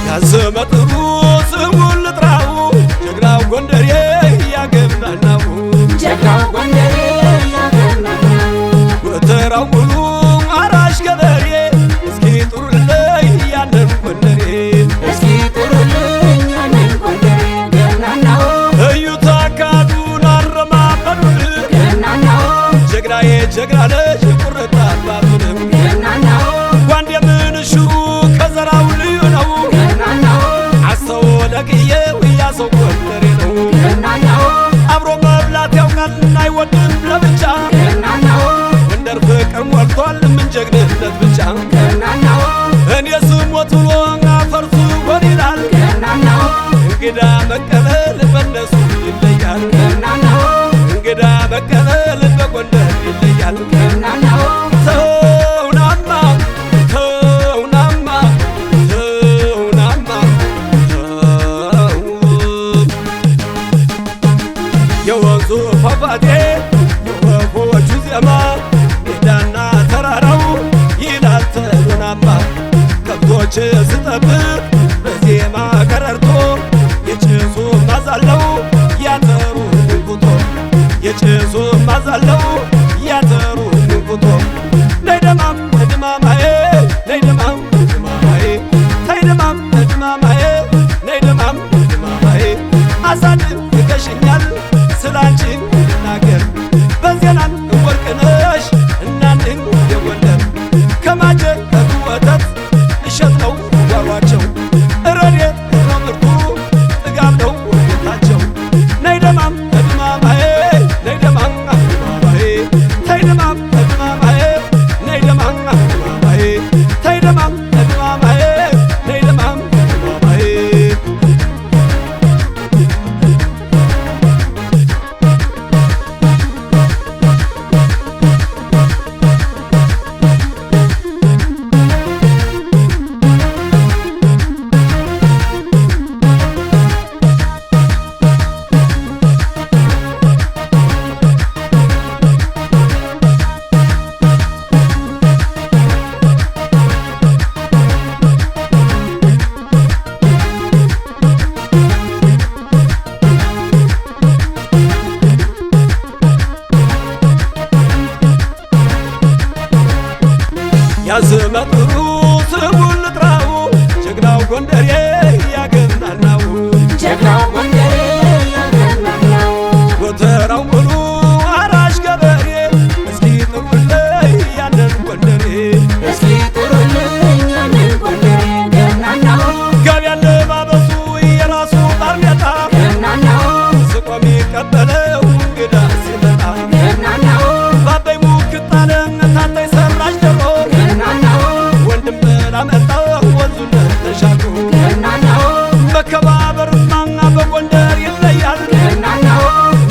ያዘመጥሩ ስሙን ልጥራው ጀግናው ጎንደሬ ያገናናው ጀግናው ጎንደሬ ያገናናው ጎተራው ሙሉ አራሽ ገበሬ እስኪ ጥሩልኝ ያንን ጎንደሬ እስኪ ጥሩልኝ ያንን ጎንደሬ ገናናው እዩት አካዱን አረማመዱን ገናናው ጀግናዬ ጀግና ነች ቁርጥ አባቱንም ገናናው ጓንዴ ምንሽሩ ከዘራው ልዩ ነው ገናናው አስተውለቅዬው ያሰው ጎንደሬ ነው ገናናው አብሮ መብላት ያውቃል አይወድም ለብቻ ገናናው ጎንደር ፍቅር ሞልቷል ምን ጀግንነት ብቻ ገናናው እኔ ስሞት ብሎ አፈርሱ ሆን ይላል ገናናው እንግዳ መቀበል በነሱ ይለያል ገናናው እንግዳ መቀበል በጎንደር ይለያል ገናናው ተውናማ ተውናማ ተውናማ ተው የወንዙ ፏፏቴ የወፎቹ ዜማ ሜዳና ተራራው ይላል ተውናማ ከብቶች ስጠብቅ በዜማ ቀረርቶ የጭሱ ማዛለው ያተሩ ንቁቶ የጭሱ ማዛለው ያተሩ ንቁቶ ነይ ደማም ድማማዬ ነይ ደማም ድማማዬ ተይ ደማም ድማማዬ ነይ ደማም ድማማዬ አሳድገሽኛል ስላንቺ ልናገር በዜናን ወርቅነሽ እናንድን የጎንደር ከማጀት ወተት እሸት ነው ጓሯቸው እረዴት ነው ምርቱ ጥጋብ ነው ቤታቸው ነይ ደማም ድማማዬ ነይ ደማም ድማማዬ ተይ ደማም ድማማዬ ነይ ደማም ድማማዬ ተይ ደማም ድማማዬ ነይ ደማም ድማማዬ ያዝመጥሩ ስሙን ልጥራው ጀግናው ጎንደሬ ያገናናው ጀግናው ጎንደሬ ያገናናው ጎተራው ሙሉ አራሽ ገበሬ እስኪ ጥሩልኝ ያንን ጎንደሬ እስኪ ጥሩልኝ ያንን ጎንደሬ ገናናው ጋቢ አለባበሱ የራሱ ባርኔጣ ገናናው ስቆ የሚቀበለው እንግዳ ሲመጣ ገናናው ባበይ ሙክታለ ታታይ ሰራሽ ደሮ ገናናው ወንድም ላመጣው ወንዙን ተሻግሮ ገናናው መከባበርማ በጎንደር ይለያል ገናናው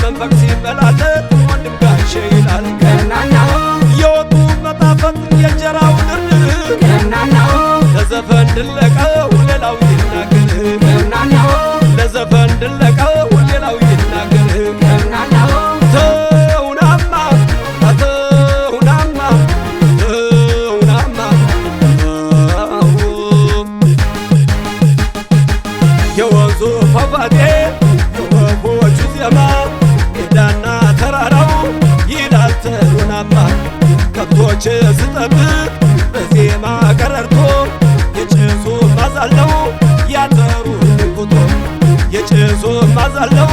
መንፈቅ ሲበላለጥ ወንድም ጋሼ ይላል ገናናው የወጡ መጣፈጥ የእንጀራው ድርድር ገናናው ለዘፈን ድለቀው ሌላው ይናገር ገናናው ለዘፈን ድለቀው ሌላው ይናገር ገናናው ተውናማ ተውናማ ተውናማ ተው የወንዙ ፏፏቴ የወፎቹ ዜማ ሜዳና ተራራው ይላል ተውናማ ከብቶች ስጠብቅ በዜማ ቀረርቶ የጭሱ ማዛለው ያተሩ ንቁቶ የጭሱ ማዛለው